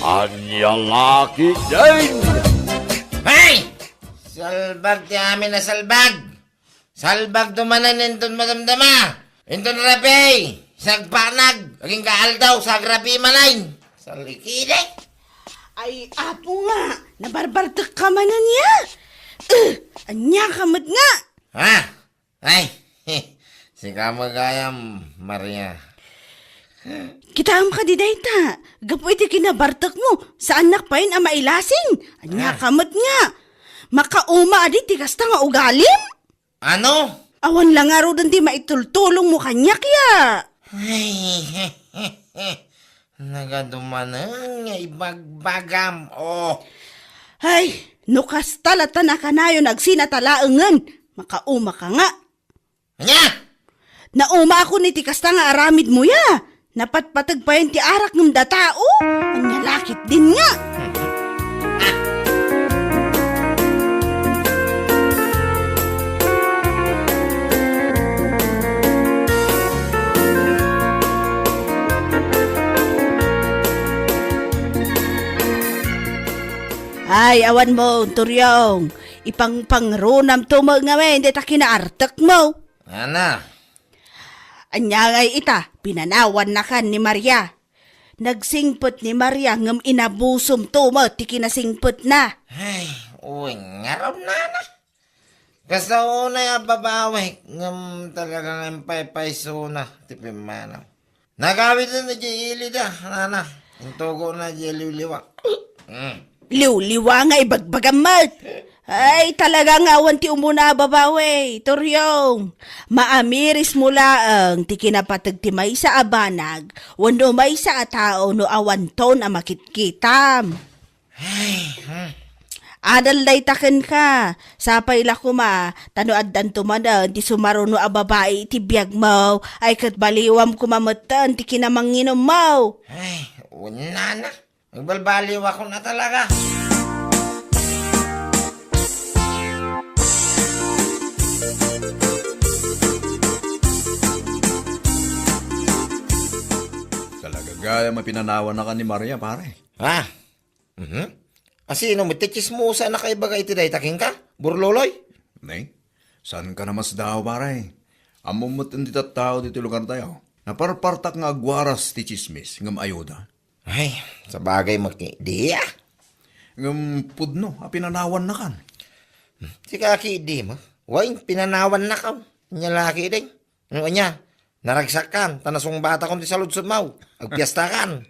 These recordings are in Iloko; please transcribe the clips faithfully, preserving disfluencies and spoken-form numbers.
Ania la ketdin? Hay! Salbag ti amin a salbag! Salbagto manen inton madamdama! Inton rabii, sagpanag, agingga aldaw, sagrabii manen! Salikide! Ay, apo nga, nabarbartek ka manen ya? Eh, ania ka met nga? Ha? Ay, sika met gayam, Maria. Kitaem kadi dayta, gapu iti kinabartekmo, saannak payen a mailasin. Ania Ah. ka met nga? Makauma adi ti kasta nga ugalim? Ano? Awan la ngaruden ti maitultulongmo kaniak ya. Ay, nagadumanen nga ibagbagam, oh. Ay, no kasta latta nakanayon agsinatalaengen, makauma ka nga. Ania? Naumaakon iti kasta nga aramidmo ya. Napatpateg payen ti arak ngem data, o? Ania la ketdin nga? Ay, awan mo, Turyong. Ipangpangrunam to mo ngamin, dita kinaartek mo. Ana? Ania ngay ita, pinanawannakan ni Maria. Nagsingpet ni Maria ngem inabusom to met ti kinasingpetna. Ay, uy, ngarud nana. Kasta unay a babawi, ngem talaga nga impaypaysona ti pimmanaw. Nagawiden na di ilida, nana. Intugo na di liwliwa. Mm. Liwliwa nga ibagbagam met. Ay, talaga nga awan ti umuna a babawi, Turyong. Maamiris mo laeng ti kinapateg ti maysa a banag wenno maysa a tao no awanton a makitkitam. Ay, hmm. Adal dayta kenka. Sapay la koma, ta no addanto manen ti sumaruno a babai iti biagmo, ay ket baliwam koma metten ti kinamanginommo. Ay, unana. Agbalbaliwakon a talaga. Talaga gayam a pinanawannakan ni Maria, pare. Ha? Mhm. Asino met ti tsismosa a nakaibaga iti dayta kenka, Burloloy? Ne? Saanka a masdaaw, pare? Ammom met ti tattao ditoy lugartayo. Naparpartak nga agwaras ti tsismis, ngem ayuda. Ay, sabagay met idi, ah. Ngem pudno a pinanawannakan. Sika ketdin, ah. Wen, pinanawannakan. Ania la ketdin. No ania, naragsakkan, ta nasungbatakon ti saludsodmo. Agpiestakan.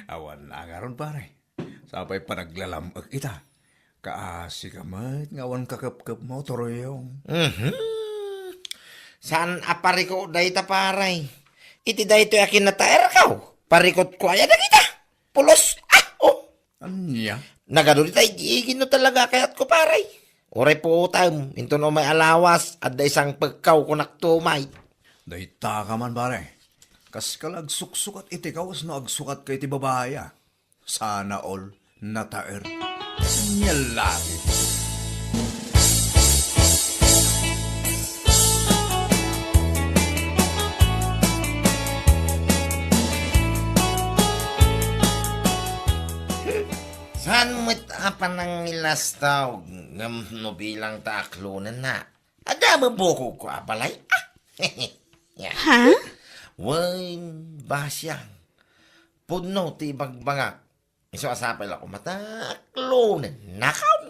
Awan a ngarud, pare. Sapay panaglalam-ek ita. Kaasika met nga awan kakepkepmo, Turyong. Mhm. Saan a pariko dayta, pare? Iti daytoy a kinataerko, parikotko aya dagita? Pulos, ah, oh. Ania? Nagadu dita igi-igi no talaga kayatko, pare. Uray puotem, inton umay a lawas, adda isangpekko, kunak tumay. Dayta ka man, pare. Kaska la agsuksukat iti kawes no agsukatka iti babai, ah. Sana all nataer. Nia la ketdin. Saan met a panangilastaw ngem no bilang ta aklonenna? Adda met bukogko a balay. Ah. Ya. Ha? Wen, basiang. Pudno ti ibagbagak. Isu a sapay la koma ta aklonennakon.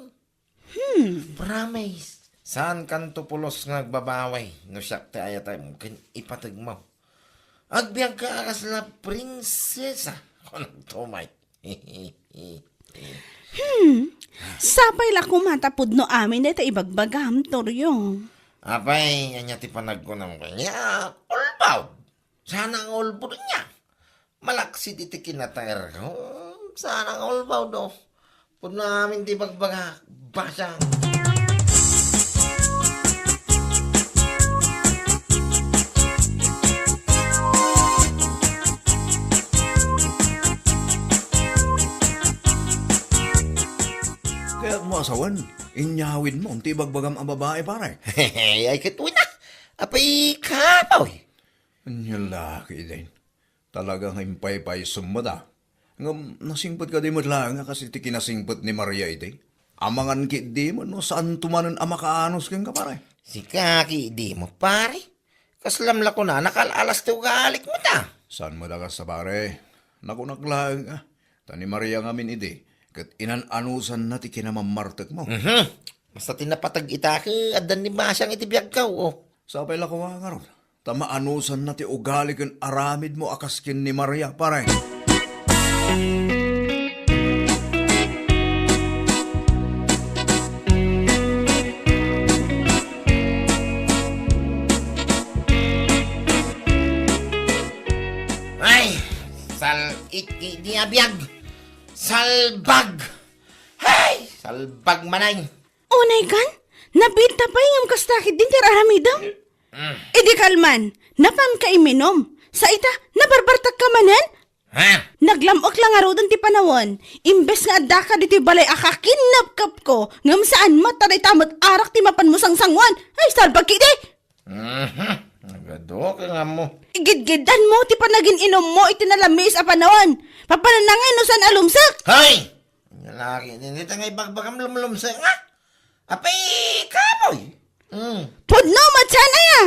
Hmm. Promise. Saankanto pulos nga agbabawi no siak ti ayatem ken ipategmo. Agbiagka a kasla prinsesa. Kunakto met. Hmm. Sapay la koma ta pudno amin dayta ibagbagam, Turyong. Apay, ania ti panagkunam kaniak? Ulbaw. Sana nga ulbod ania. Malaksid iti kinataerko. Sana nga ulbaw, no? Pudno amin ti bagbagak. Basang. Kayatmo a sawen, inyawidmo ti ibagbagam a babai, pare. Ay, ket wen a. Apay, kapoy. Ania la ketdin. Talaga nga impaypaysom met a. Ngem nasingpet kadi met laeng a kas iti kinasingpet ni Maria idi? Amangan ketdi met no saanto manen a makaanus kenka, pare. Sika ketdi met, pare. Kaslam la kunana, kal-alas ti ugalik met a. Saan met a kasta, pare? Nakunak laeng a. Ta ni Maria ngamin idi, ket inan-anusanna ti kinamammartekmo. Mhm. Basta ti napateg ita ket addan ni Basiang iti biagko, o. Sapay la koma ngarud, ta maanusanna ti ugali ken aramidmo a kas ken ni Maria, pare. Ay, sal-it ketdi a biag. Salbag! Hay, salbag manay! Unay kan? Nabiit ta pay ngem kasta ketdin ti ar-aramidem? Mm. Idi kalman, napanka iminum. Sa ita, nabarbartekka manen? Ha? Naglam-ok la ngaruden ti panawen. Imbes nga addaka ditoy balay a kakinnapkapko, ngem saan met ta dayta met arak ti mapanmo sangsanguan. Ay, salbag ketdi! Mhm. Nagadu ka nga mo. Igidgiddanmo ti panagin-inummo iti nalamiis a panawen. Papananna ngay no saan a lumsek? Hay! Lalaki, dita nga ibagbagam lumlumsek nga. Apay, kapoy! Mm. Pudno met saan aya?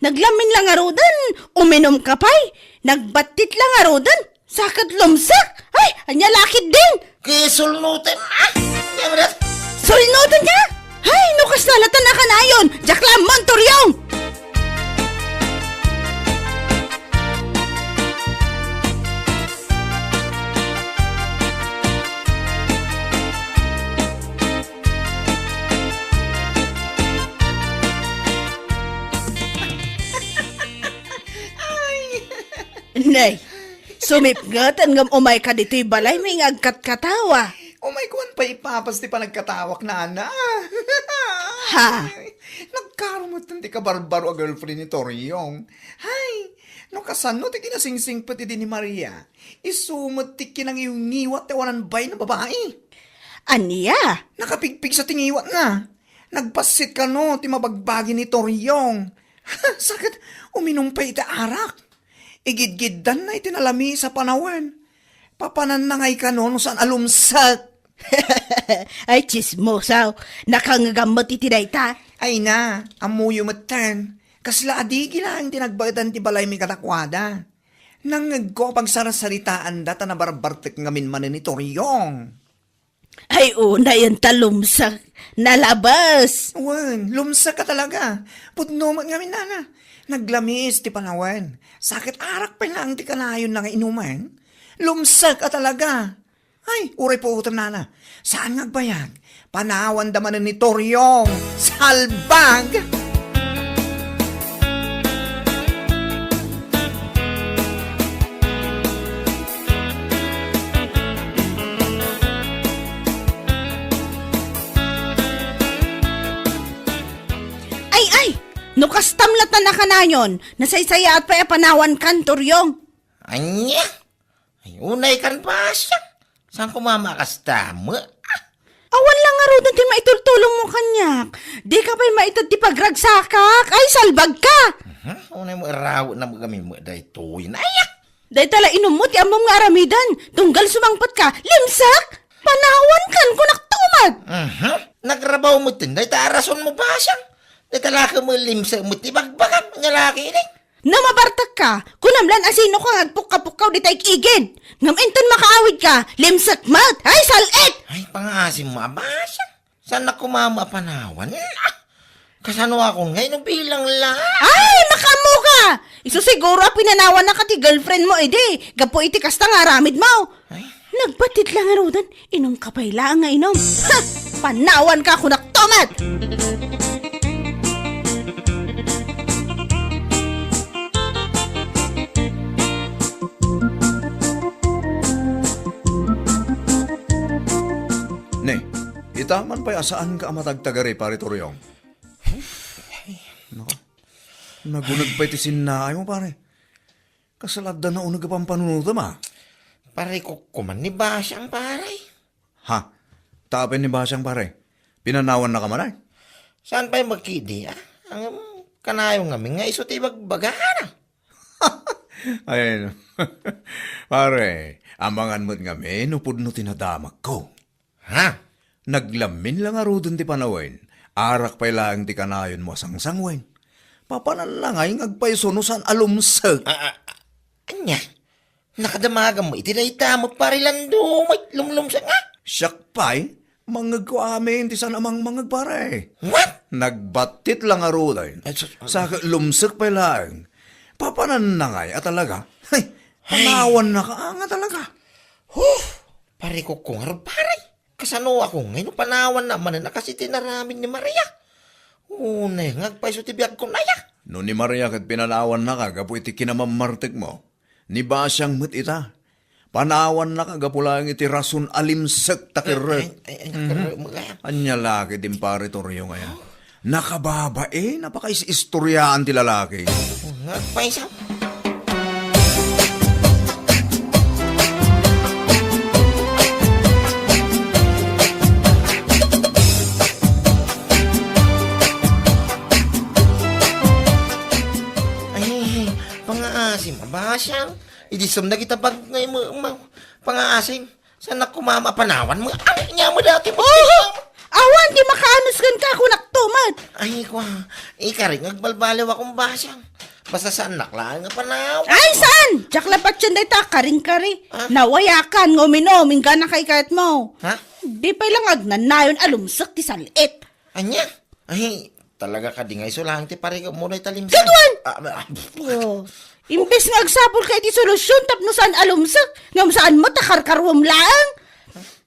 Naglamin la ngaruden, uminumka pay. Nagbattit la ngaruden, sa ket lumsek. Ay, ania la ketdin? Kisulnutem, ah! Sulnutenka? Hay, no kasta la ta nakanayon, diak la ammo, Toriong! Nay, sumipngeten ngem umayka ditoy balaymi nga agkatkatawa. Umayko man pay ipapas ti panagkatawak, nana. Ha? Nagkarumetten ti kabarbaro a girlfriend ni Toriong. Hay, no kasano ti kinasingsingpet idi ni Maria, isu met ti kinangiwngiwat ti awanan bain a babai. Ania? Nakapigpigsa ti ngiwatna. Nagbassit kano ti mabagbagi ni Toriong. Sa ket uminum pay iti arak. Igidgiddanna iti nalamiis a panawen. Papananna ngay kano no saan a lumsek. Ay, tsismosaw. Nakangngegam met iti dayta. Ay na, ammoyo metten. Kasla adigi laeng ti nagbaedan ti balaymi kadakuada. Nangngegko a pagsarsaritaanda ta nabarbartek ngamin manen ni Toriong. Ay, unayen ta lumsek. Nalabes. Wen, lumsek a talaga. Pudno met ngamin, nana. Naglamiis ti panawen. Sa ket arak pay laeng ti kanayonna nga inumen. Lumsek a talaga. Ay, uray puotem, nana. Saan nga agbayag? Panawanda manen ni Toriong. Salbag! Ay, ay! No kastam latta nakanayon, nasaysayaat pay a panawankan, Toriong. Ania? Ay, unay kan Basiang. Saan ko mama kasta met? Ah! Awan la ngaruden ti maitultulongmo kaniak. Dika pay maited ti pagragsakak. Ay, salbagka! Mhm, unay mo iraw na magami mo daytoy. Nayak! Dayta la inummo ti ammom nga aramiden. Tunggal sumangpetka. Limsak! Panawankan, kunak tumat! Mhm. Nagrabaw mo tin. Dayta a rason mo, Basiang. Dayta la ka mo limsak mo ti bagbagam. Nga laki ini. No mabartekka, kunam lan a sinoka nga agpukka-pukkaw dita igigid. Ngem inton makaawidka, limsek met. Ay, sal-it! Ay, pangaasim mo, Basiang. Saan na kumama a panawan? Ah! Kasano akon ngay no bilang la? Ay, makaammoka! Isu siguro a pinanawannaka ti girlfriend mo idi, gapu iti kasta nga aramid mo. Ay. Nagbattit la ngaruden, inumka pay laeng nga inum. Ha! Panawanka, kunak tumat! Ne, ita man pay a saanka a matagtagari, Pare Toriong. Nako, naguneg pay ti sinnaay mo, pare. Kasla adda nauneg a pampanunotem, a? Pare, kukkuman ni Basiang, pare. Ha? Tapay ni Basiang, pare? Pinanawannaka man, ay? Saan pay makidi, a? Ang kanayon ngamin nga isu ti ibagbagana. Ay, no. Pare, amangan met ngamin no pudno ti nadamakko. Ha? Naglamin la ngaruden ti panawen. Arak pay laeng ti kanayonmo a sangsangwen. Papananna ngay nga agpayso no saan a lumsek. Ah, ah, ania? Nakadamagam mo iti dayta met, Pare Lando, may lumlumsek nga? Siak pay, mangngegko amin ti saan a mangmangngeg, pare. What? Nagbattit la ngaruden. Ay, sus-, Sa lumsek pay laeng. Papananna ngay a talaga. Ay, Ay. Panawanna ka nga talaga. Huh! Pare ko, kung ngarud, pare. Kasano ako ngay no panawanna manen a kas iti inaramid ni Maria? Unay nga agpayso ti biagko, aya? No ni Maria ket pinanawannaka gapu iti kinamammartekmo, ni Basiang met ita. Panawannaka gapu laeng iti rason a limsek ta kerrek. Ay, ay, ay, Mhm. kerrek mo kaya? Ania la ket, Pare Toryong, aya? Nakababain a pakaistoriaan ti lalaki. Nga, agpayso. Ay, pangaasim a Basiang. Idi sumna kita bag ngay mo, ma-, pangaasim. Saan ako mama panawan mo? Ay, nia mo dati mo. Oho! Awan ti makaanus kenka, kunak to met. Ay, kwa, ikarik nga agbalbaliw akong Basiang. Basta saannak laeng nga panawan. Ay, saan? Diak la patien dayta a karing-kari. Ah? Nawayakan nga uminom, inggana kay kayatmo. Ha? Di pay lang agnanayon a lumsek ti sal-it. Ania? Ay, talaga kadi nga iso laeng ti parikutmo dayta limsek? Kaduan! Ah, ah, Oh. Imbes nga agsapulka iti solusyon tapno saan a lumsek, ngem saan met a karkaruem laeng.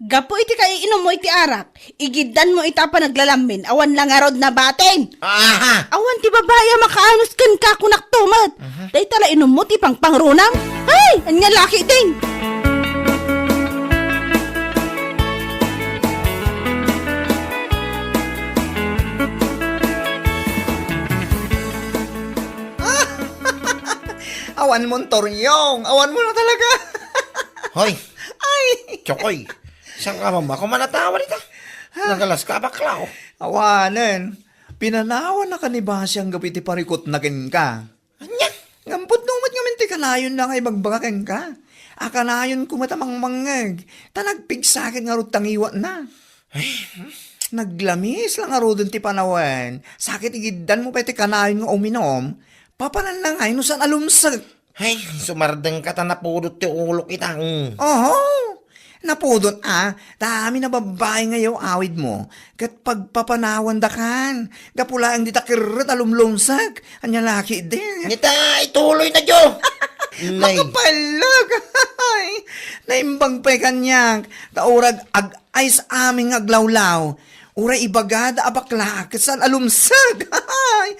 Gapu iti kaiinummo iti arak, igiddanmo ita a panaglalamin, awan la ngarud nabatin. Aha! Awan ti babai a makaanus kenka, kunak to met. Mhm. Dayta la inummo ti pangpangrunam. Ay, ania la ketdin? Awan mo, Toryong. Awan mo na talaga. Hoy. Ay. Chokoy. Saan ka ba? Ako man natawa dita. Nagalas ka, bakla, oh. Awanen. Pinanawannaka ni Basiang gapu iti parikutna kenka. Ania? Ngem pudno met ngamin ti kanayonna nga ibagbaga kenka. A kanayonko met a mangmangngeg, ta nagpigsa ket ngarud ta ngiwatna. Ay, hmm? Naglamis la ngaruden ti panawen, sa ket igiddanmo pay ti kanayon nga uminom, papananna ngay no saan a lumsek. Ay, sumardengka ta napudot ti ulok ita, mm. Oho. Napudot a, ta amin a babbai nga yaw-awidmo, ket pagpapanawandakan, gapu laeng dita kerrek a lumlumsek, ania la ketdin? Nita, ituloy na, Jo! Nay. Makapallag! Ay, naimbag pay kaniak, ta urag ag-ayos amin nga aglawlaw, uray ibagada a bakla, ket saan a lumsek. Ay,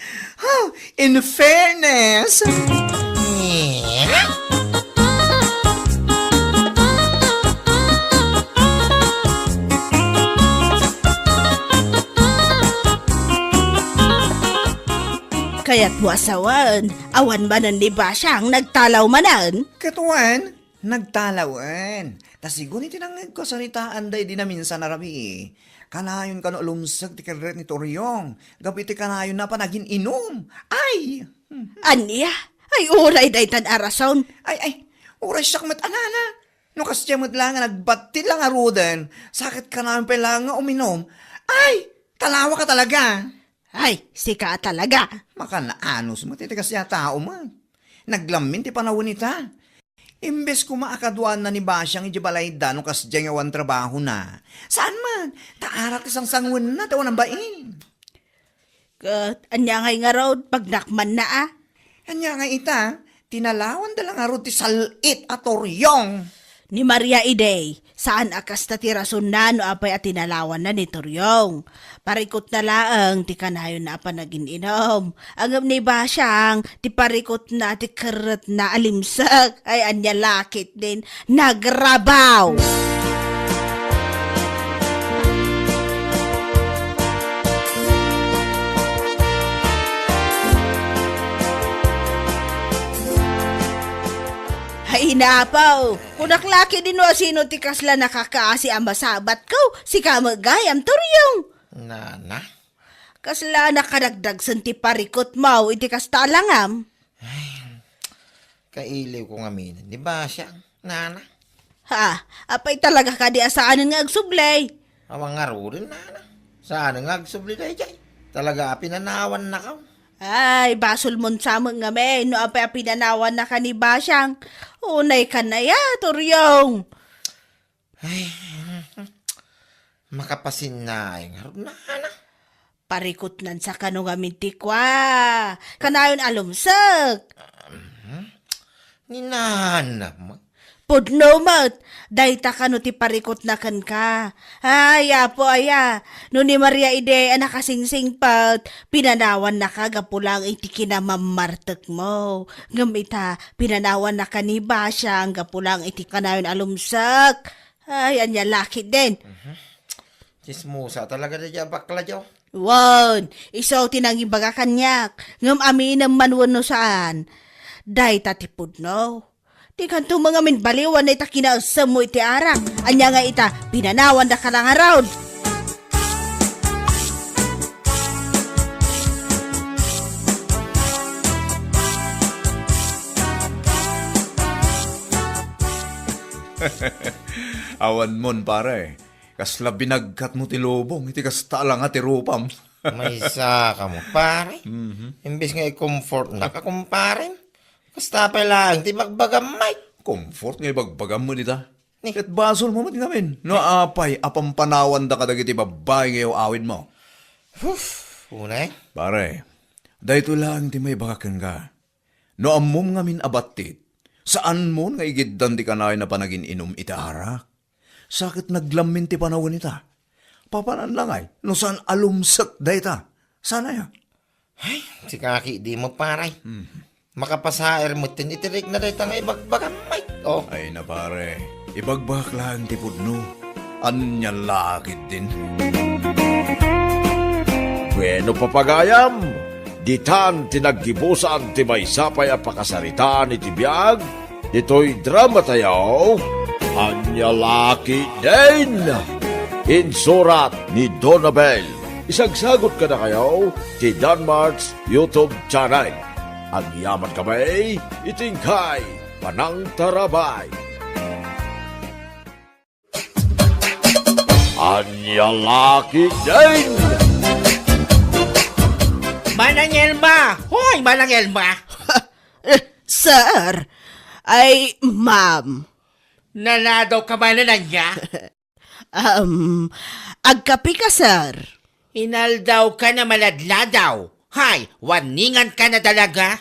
ha, in fairness. Kayatmo a sawen, awan manen ni Basiang nagtalaw manen? Ket wen, nagtalawen. Ta sigun iti nangngegko a saritaanda idi naminsan a rabii, kanayon kano a lumsek ti kerrek ni Toryong, gapu iti kanayonna a panagin-inum. Ay! Ania? Ay, uray daytan a rason. Ay, ay, uray siak met a nana. No kasdiay met la nga nagbattit la ngaruden, sa ket kanayon pay la nga uminom. Ay, talawaka talaga. Ay, sika a talaga. Makanaanus met iti kasdiay a tao met. Naglamin ti panawen ita. Imbes koma a kaduaanna ni Basiang idiay balayda no kasdiay nga awan trabahona. Saan man, ta arak ti sangsanguenna ti awan a bain. Ket ania ngay ngarud, pagnakmanna a? Ania ngay ita, tinalawanda la ngarud ti sal-it a Toryong. Ni Maria idi, saan a kasta ti rasonna no apay a tinalawanna ni Toryong. Parikutna laeng ti kanayonna a panagin-inum. Ngem ni Basiang, ti parikutna ti kerretna a limsek. Ay, ania la ketdin, nagrabaw! Ay, napaw! Kunak la ketdin no asino ti kasla nakakaasi a masabatko, sika met gayam, Toryong. Nana? Kasla nakadagdagsen ti parikutmo iti kasta a langam? Ay, Kailiwko ngamin ni Basyang, nana. Ha? Apay talaga kadi a saanen nga agsubli? Awan ngaruden, nana. Saanen nga agsubli daydiay? Talaga a pinanawannakaw. Ay, basolmon sa met ngamin no apay a pinanawannaka ni Basyang. Unay ka na ya, Turyong. Ay, makapasinnaay ngarud, nana. Parikutnan sa kano ngamin ti kua. Kanayon a lumsek. Mhm. Ni nana met. Pudno met, dayta kano ti parikutna kenka. Ay, Apo aya, no ni Maria idi a nakasingsingpet, pinanawannaka gapu laeng iti kinamammartekmo. Ngem ita, pinanawannaka ni Basyang gapu laeng iti kanayon a lumsek. Ay, ania la ketdin. Mhm. Tsismosa talaga daydiay a bakla, Diyo. Wen, isu ti nangibaga kaniak, ngem aminem man wenno saan. Dayta ti pudno. Dikanto met ngamin baliwan dayta kinaessemmo iti arak. Ania nga ita, pinanawannaka la ngarud. Awanmon, pare. Kasla binagkatmo ti lubong iti kasta a langa ti rupam. Maysa kamo, pare. Mhm. Imbes nga i-comfortnaka, kumparem, kasta pay laeng ti ibagbagam met. Comfort nga ibagbagam met ita. Ni? Ket basolmo met ngamin no apay a pampanawanda kadagiti babbai nga iyaw-awidmo. Huf, unay. Pare, daytoy laeng ti maibagak kenka. No ammom ngamin a battit, saanmon nga igiddan ti kanayon a panagin-inum iti arak. Sa ket naglammin ti panawen ita. Papanan la ngay, no saan a lumsek dayta. Saan aya? Ay, sika ketdi met, pare. Hmm. Makapasaer metten iti rikna dayta nga ibagbagam met. Oh. Ay na, pare, ibagbagak laeng ti pudno. Ania la ketdin. Bueno, papagayam, ditan ti naggibusan ti maysa pay a pakasaritaan iti biag ditoy dramatayo, Ania la ketdin. Insurat ni Donabel. Isagsagut kadakayo ti Danmart's YouTube channel. Agyamankami iti inkay panangtarabay. Ania la ketdin! Manang Elma! Hoy, Manang Elma! Eh, sir! Ay, ma'am. Naladaw ka manen, ania? Um, agkape ka, sir? Inaldaw ka na maladladaw. Hay, warningan ka na talaga.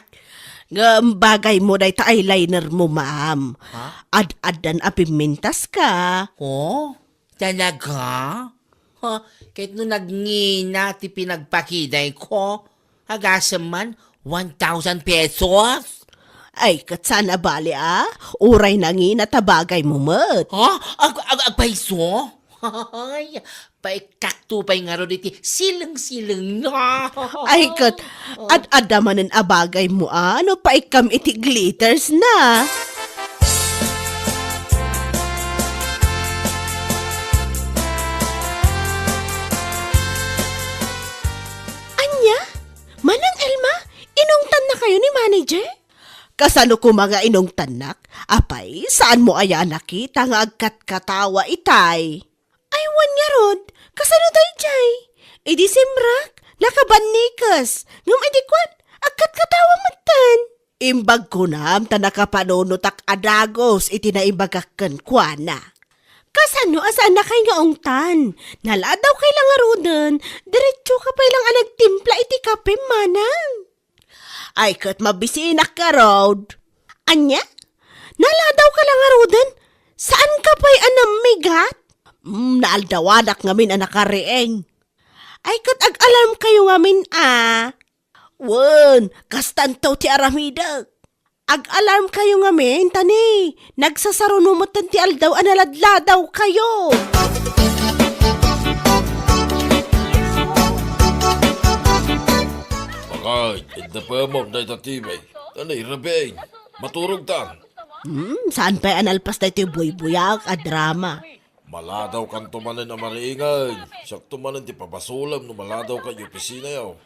Ngem bagaymo dayta eyeliner mo, ma'am. Ha? Ad-addan a pimmintas ka. Oh, talaga? Ha, ket no nagngina ti pinagpakidayko, agasem man, one thousand pesos? Ay, ket saan a bali, a? Uray nangina ta bagaymo met. Ha? Ag-, ag-, agpayso? Ay, paikkakto pay ngarud iti sileng-sileng na. Ay, ket, ad-adda manen a bagaymo, a? No paikkam iti glitters na. Ania? Manang Elma, inungtannakayo ni manager? Kasano koma nga inungtannak? Apay, saanmo aya a nakita nga agkatkatawa itay? Ay, wen ngarud, kasano daydiay? Idi simrak, nakabannikes, ngem idi kuan, agkatkatawa metten. Imbag kunam ta nakapanunotak a dagus iti naibagak kenkuana. Kasano a saannakay nga ungtan? Naladawkay la ngaruden, diretsoka pay lang a nagtimpla iti kape, manang. Ay, ket mabisinak ngarud. Ania? Naladawka la ngaruden? Saanka pay a nammigat? Mm, naaldawanak ngamin a nakariing. Ay, ket ag-alarmkayo ngamin, a. Wen, kastanto ti aramidek. Ag-alarmkayo ngamin, ta ni, nagsasaruno metten ti aldaw a naladladawkayo. Bakay, idda pemok dayta T V. Ano, irabiin? Maturog ta. Hmm, saan pay a nalpas daytoy buybuyaak a drama? Maladaw kanto manen a mariingen. Siakto manen ti pabasolem no maladaw ka iti opisinayo.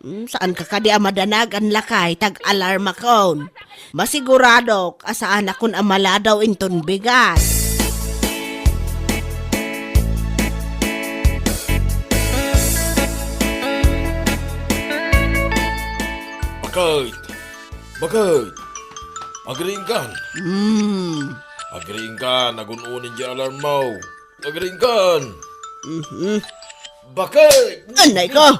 Hmm, saan ka kadi a madanagan lakay, tag-alarmakon. Masiguradok a saanakon a maladaw inton bigat. Bakit? Bakit? Agriingkan? Hmm. Agriingkan, agun-unin di alarm mo. Agriingkan. Mhm. Bakit? Anay ko!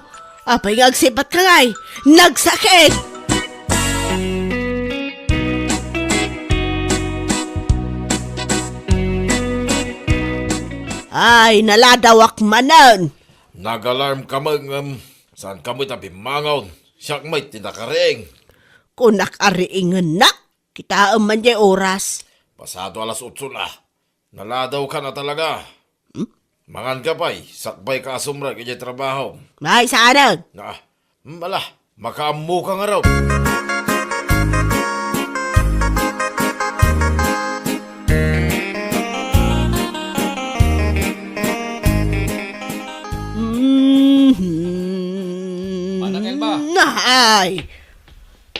Apay nga agsibat ka ngay? Nagsakit! Ay, naladawak manen! Nag-alarm ka met ngem saan ka met a bimmangon. Siak met ti nakariing. Kunak a riingennak? Kitaem man jay oras. Pasado alas otso na. Naladaw ka na talaga. Hmm? Mangan ka pay, sakbay ka a sumrek idiay trabaho. Ay, saanen? Ah, hmm, ala, makaammo ka ngarud. Mhm. Manang Elma. Ay.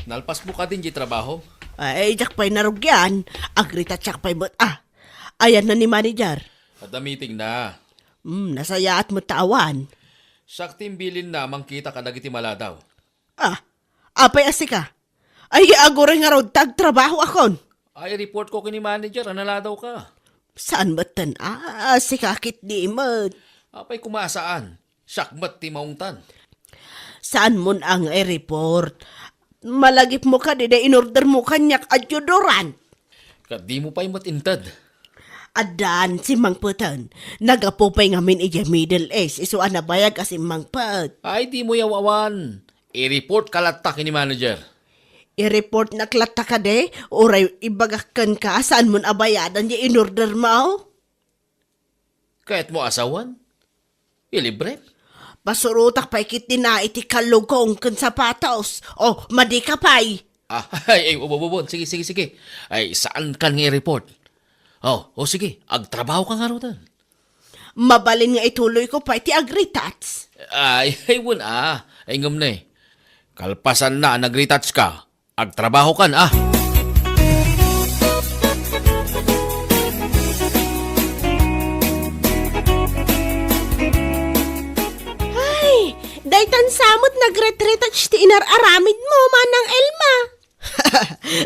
Nalpas mo kadin di trabaho? Ay, diak pay narugian. Agritouch-ak pay met, ah. Ayanna ni manager? Adda meeting na. Hmm, nasayaat met ta awan. Siak ti imbilinna a mangkita kadagiti maladaw. Ah, apay a sika? Ay, aguray ngarud ta agtrabahoakon. Ay, report ko ken ni manager a naladaw ka. Saan metten a sika ketdi met? Apay koma a saan? Siak met ti maungtan. Saanmon a nga i-report? Malagipmo kadi day in-order mo kaniak a deodorant? Ket dimo pay met inted. Addan simmangpeten. Naggapu pay ngamin idiay Middle East, isu a nabayag a simmangpet. Ay, dimo yaw-awan. I-report ka latta ken ni manager. I-reportnak latta kadi? Uray ibagak kenka a saanmon a bayadan diay in-order mo? Kayatmo a sawen? Ilibrek? Pasurotak pay ketdi iti kallugong ken sapatos. O, madi ka pay. Ah, ay, ay, ubon, ubon. Sige, sige, sige. Ay, saankan nga i-report? O, o, sige. Agtrabaho ka ngaruden. Mabalin nga ituloy ko pay ti agritouch. Ay, ay, wen, ah. Ay, ngem ne. Kalpasanna a nagritouch ka, agtrabaho kan, ah. Ay, daytan sa met nagretretouch ti inar-aramid mo, Manang Elma.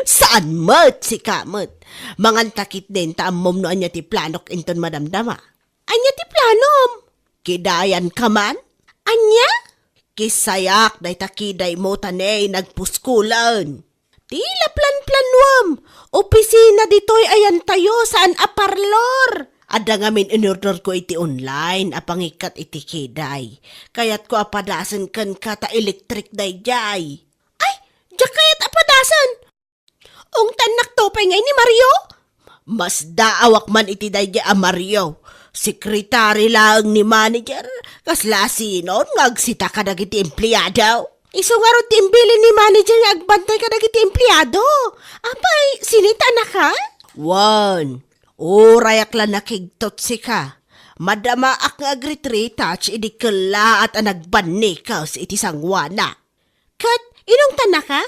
Saan met, sika met. Mangan ta ketdin ta ammom no ania ti planok inton madamdama. Ania ti planom? Kidayan ka man? Ania? Kisayak dayta kiday mo ta ne nagpuskulen. Ti laplanplanuem, opisina ditoy ayantayo, saan a parlor. Adda ngamin in-order ko iti online a pangikkat iti kiday. Kayatko a padasen kenka ta electric daydiay. Ay, diak kayat a padasen. Ungtannak to pay ngay ni Mario? Masdaawak man iti daydiay a Mario. Sekretary laeng ni manager. Kasla sinon nga agsita kadagiti empleado? Isu ngarud ti imbilin ni manager nga agbantay kadagiti empleado. Apay, sinitannaka? Wen, urayak la nakigtot sika. Madamaak nga agritretouch idi kellaat a nagbannikes iti sangoana. Ket inungtannaka?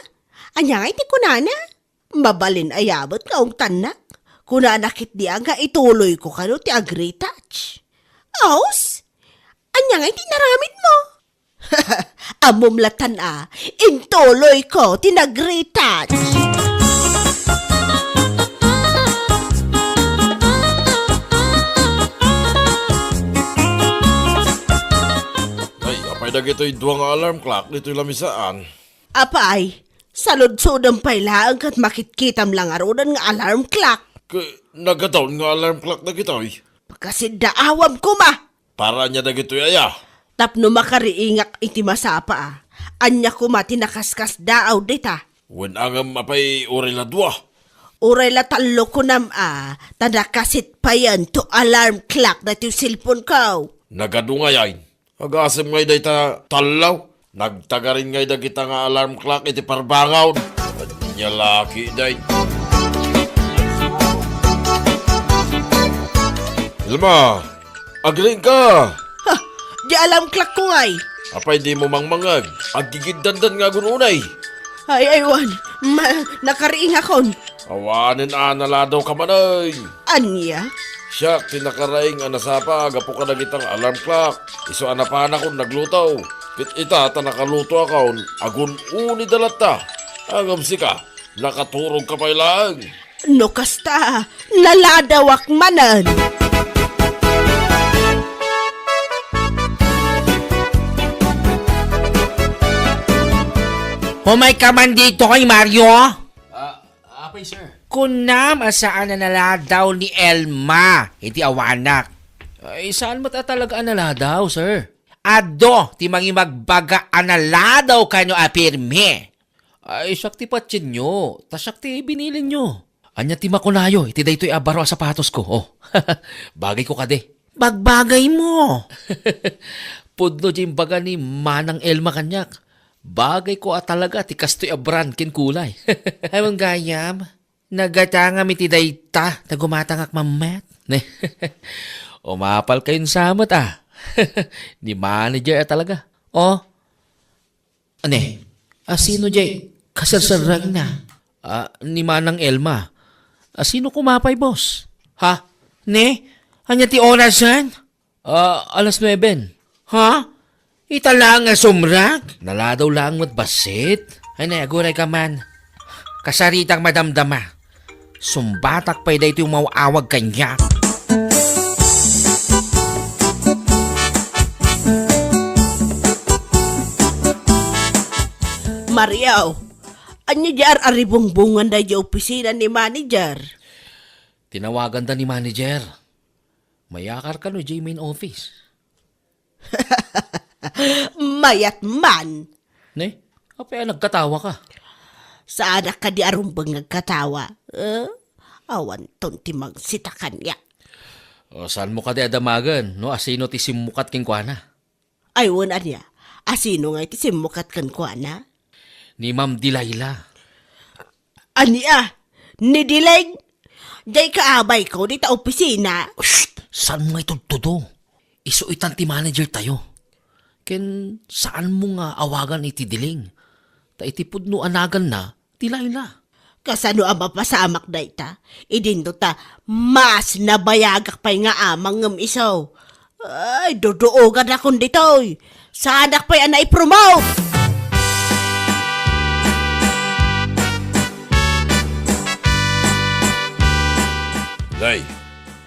Ania ngay ti kunana? Mabalin aya met nga ungtannak. Kunana ketdi a nga ituloyko kano ti agretouch. Aws? Ania ngay ti inaramidmo? Ammom latan a, intuloyko ti nagretouch. Ay, apay dagitoy dua nga alarm clock ditoy lamisaan? Apay, saludsodem pay laeng ket makitkitam la ngaruden nga alarm clock. Ket nagadawn nga alarm clock dagitoy? Pagkasiddaawam koma! Para ania dagitoy aya? Tapno makariingak iti masapa a. Ania koma ti nakaskasdaaw dita? Wen a ngem apay uray la dua? Uray la tallo kunam a, ta nakasit payen to alarm clock daytoy cellphone ko. Nagadu ngay ay? Agasem ngay dayta tallo? Nagtagarin ngay dagita nga alarm clock iti parbangon. Ania la ketdi? Elma, agriingka! Ha, di alarm clock ko ngay. Apay dimo mangmangeg? Aggigiddandan nga agun unay. Ay, ay, wen. Ma-, nakariingakon. Awanen a naladaw ka manen. Ania? Siak ti nakaraing a nasapa gapu kadagiti alarm clock. Isu a napanakon nagluto. Ket ita ta nakalutoakon, agun-unida latta. Ngem sika, nakaturog ka pay laeng. No kasta, naladawak manen. Umay ka man ditoy, Mario? Ah, apay, sir. Kunam a saan a naladaw ni Elma iti awanak. Ay, saan met a talaga a naladaw, sir? Adu ti mangimagbaga a naladaw kano a pirmi. Ay, siak ti patienyo, ta siak ti binilinyo. Ania ti makunayo iti daytoy a baro a sapatosko? Oh, bagayko kadi. Bagbagaymo. Pudno ti imbaga ni Manang Elma kaniak. Bagayko a talaga ti kastoy a brand ken kulay. Awan gayam, nagatangam iti dayta ta gumatangak mammet. Ne? Umapal kayon sa met, ah. Ni manager a talaga. Oh, Ania, asino diay kaserserrengna? Ah, ni Manang Elma. Asino koma pay, boss? Ha? Ne? Ania ti orasen? Ah, alas nueben. Ha? Ita laeng a sumrek? Naladaw laeng met bassit. Ay, ne, aguray ka man. Kasaritak madamdama. Sumbatak pay daytoy umaw-awag kaniak. Mario, ania diay ar-aribungbungan daydiay opisina ni manager? Tinawaganda ni manager. Mayakar kano idiay main office. Mayat man. Ne? Apay a nagkatawa ka? Saanak kadi a rumbeng nga agkatawa. Eh? Awanton ti mangsita kaniak. O, saanmo kadi a damagen no asino ti simmukat kenkuana? Ay, wen ania? Asino ngay ti simmukat kenkuana? Ni Ma'am Delilah. Ania? Ni Dileng? Diay kaabayko dita opisina? Shh! Saanmo nga itudtudo? Isu itan ti manager tayo. Ken saanmo nga awagan iti Dileng? Ta iti pudno a naganna, Delilah. Kasano a mapasamak dayta? Idinto ta mas nabayagak pay nga amang ngem isu. Ay, duduoganakon ditoy. Saanak pay a naipromote! Nay,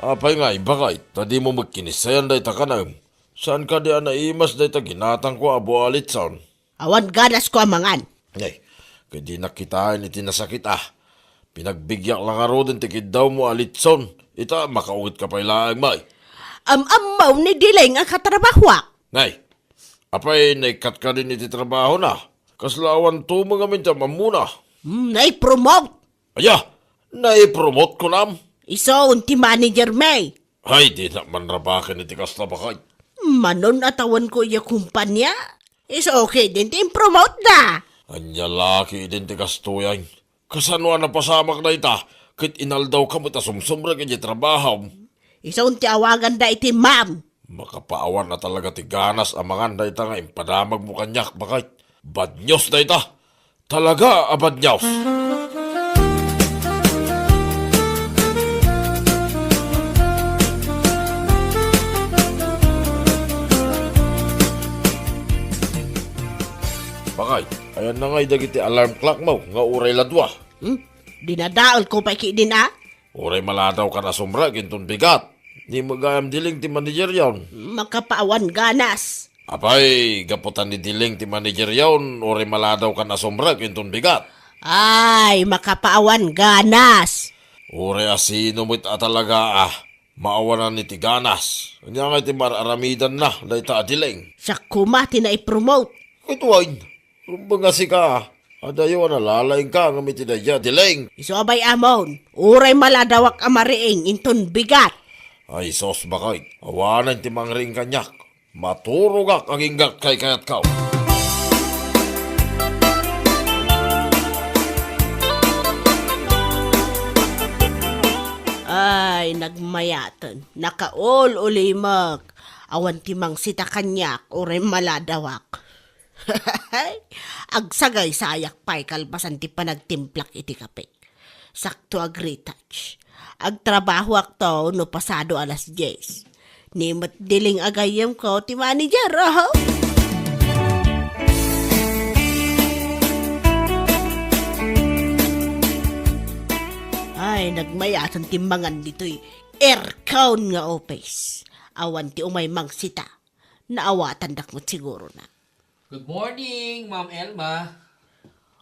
apay nga, ibakay, ta dimo met kinissayan dayta kanam? Saan kadi a naimas dayta ginatangko a bualitson? Awan ganasko a mangan. Ay, ket dinak kitaen iti nasakit a. Pinagbigyak la ngaruden ti kiddawmo a litson. Ita, makaunget ka pay laeng, may. Am-ammo ni Dileng a katrabahoak. Nay, apay, naikkat kadin iti trabahona? Kasla awan tumeng amin ti am-ammona. Hmm, naipromote. Aya, naipromote kunam? Isu ti manager, may. Ay, dinak manrabaken iti kasta, bakay. Manon a tawenko iya kumpania. Isu ketdin ti impromote da. Ania la ketdin ti kastoy? Kasano a napasamak dayta? Ket inaldaw ka met a sumsumrek iti trabahom. Isu ti awaganda iti ma'am. Makapaawan a talaga ti ganas a mangan dayta nga impadamagmo kaniak, bakay. Bad news dayta. Talaga a bad news. Bakay, ayanna ngay dagiti alarm clock mo nga uray la dua? Hmm? Dinadaelko pay ketdin a? Uray maladaw kan a sumrek inton bigat. Ni met gayam Dileng ti manageryon. Makapaawan ganas. Apay, gapu ta ni Dileng ti manageryon, uray maladaw kan a sumrek inton bigat. Ay, makapaawan ganas. Uray asino met a talaga a maawanan iti ganas. Ania ngay ti mar-aramidanna dayta a Dileng? Siak koma ti naipromote. Ket wen, rumbeng a sika, adayo a nalalaingka ngem iti daydiay a Dileng. Isu a bay-amon, uray maladawak a mariing inton bigat. Ay sus, bakay, awanen ti mangriing kaniak. Maturogak agingga kaykayatko. Ay, nagmayaten. Nakaul-ulimek. Awan ti mangsita kaniak uray maladawak. Agsagaysayak pay kalpasan ti panagtimplak iti kape. Sakto agretouch. Agtrabahoakto no pasado alas dies. Ni met diling a gayyemko ti manager, oho. Ay, nagmayaten ti mangan ditoy aircon nga office. Awan ti umay mangsita. Naawatandak met siguro na. Good morning, Ma'am Elma.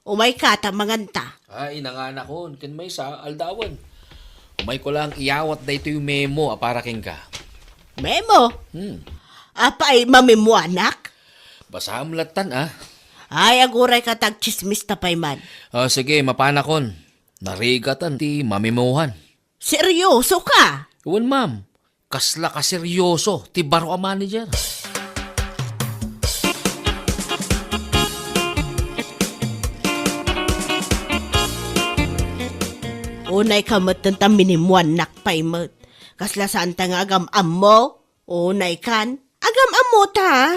Umayka ta manganta. Ay, nanganakon, ken maysa, aldawen. Umayko lang iyawat daytoy memo a para kenka. Memo? Hmm. Apay, mamemoanak? Basaem lattan, ah. Ay, aguray ka ta agtsismis ta pay man. Ah, sige, mapanakon. Narigatan ti mamemohan. Seryoso ka? Wen, ma'am. Kasla kaseryoso ti baro a manager. Unay ka met ta minemoannak pay met. Kasla saan ta nga agam-ammo? Unay kan? Agam-ammo ta.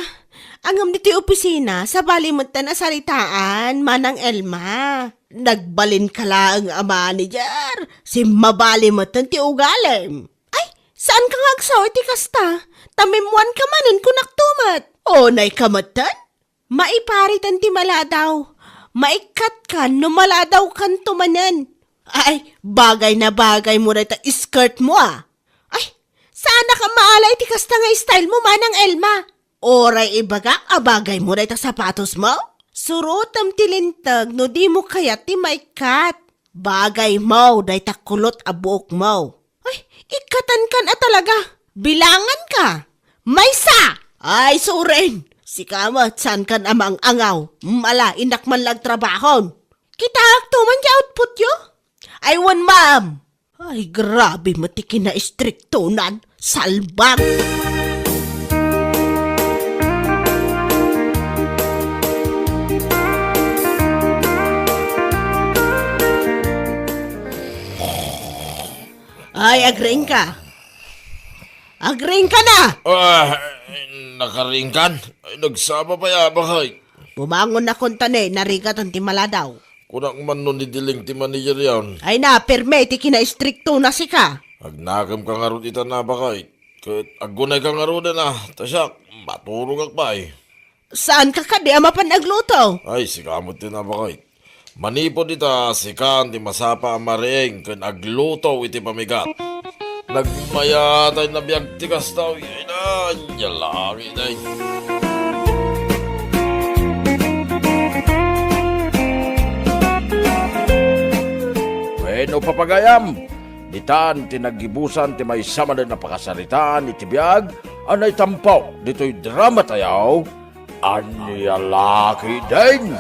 Ngem ditoy opisina, sabali met ta nasaritaan, Manang Elma. Nagbalin ka laeng a manager. Simmabali met ti ugalim. Ay, saan ka nga agsaw iti kasta? Ta memoan ka manen, kunak to met. Unay ka metten? Maiparitan ti maladaw. Maikkat kan no maladaw kan to manen. Ay, bagay na bagay mo dayta skirt mo, ah. Ay, saanak a maala iti kasta nga style mo, Manang Elma. Uray ibagak a bagay mo dayta sapatos mo? Surotem ti linteg no di mo kayat ti maikkat. Bagay mo dayta kulot a buok mo. Ay, ikkatan kan a talaga. Bilangan ka. Maysa! Ay, suren! Sika met, saan kan a mangangaw. Mala, innak man lang trabahon. Kitaak to man ti output yo? Ay, wen, ma'am. Ay, grabe met ti kinaistriktonan. Salbag! Ay, agriing ka. Agriing ka na! Ah, nakariing kan? Ay, nagsaba pay, Abakay. Bumangon na kuntani, narigatan ti maladaw. Kunak man no ni Diling ti manager yan. Ay na, pirme ti kinaistrikto na sika. Agnakem ka ngarud ita na, Abakay. Ket aggunay ka ngaruden, ah. Ta siak, maturogak pay. Saan ka kadi a mapan agluto? Ay, sika met ti nabakay. Manipud ita, sikan ti masapa a mariing ken agluto iti pamigat. Nagmayatay na biag ti kasta, uy. Ay na, ania langit, ay. Wenno, papagayam, ditan ti naggibusan ti maysa manen a pakasaritaan iti biag a naitampo ditoy drama tayo, Ania la ketdin?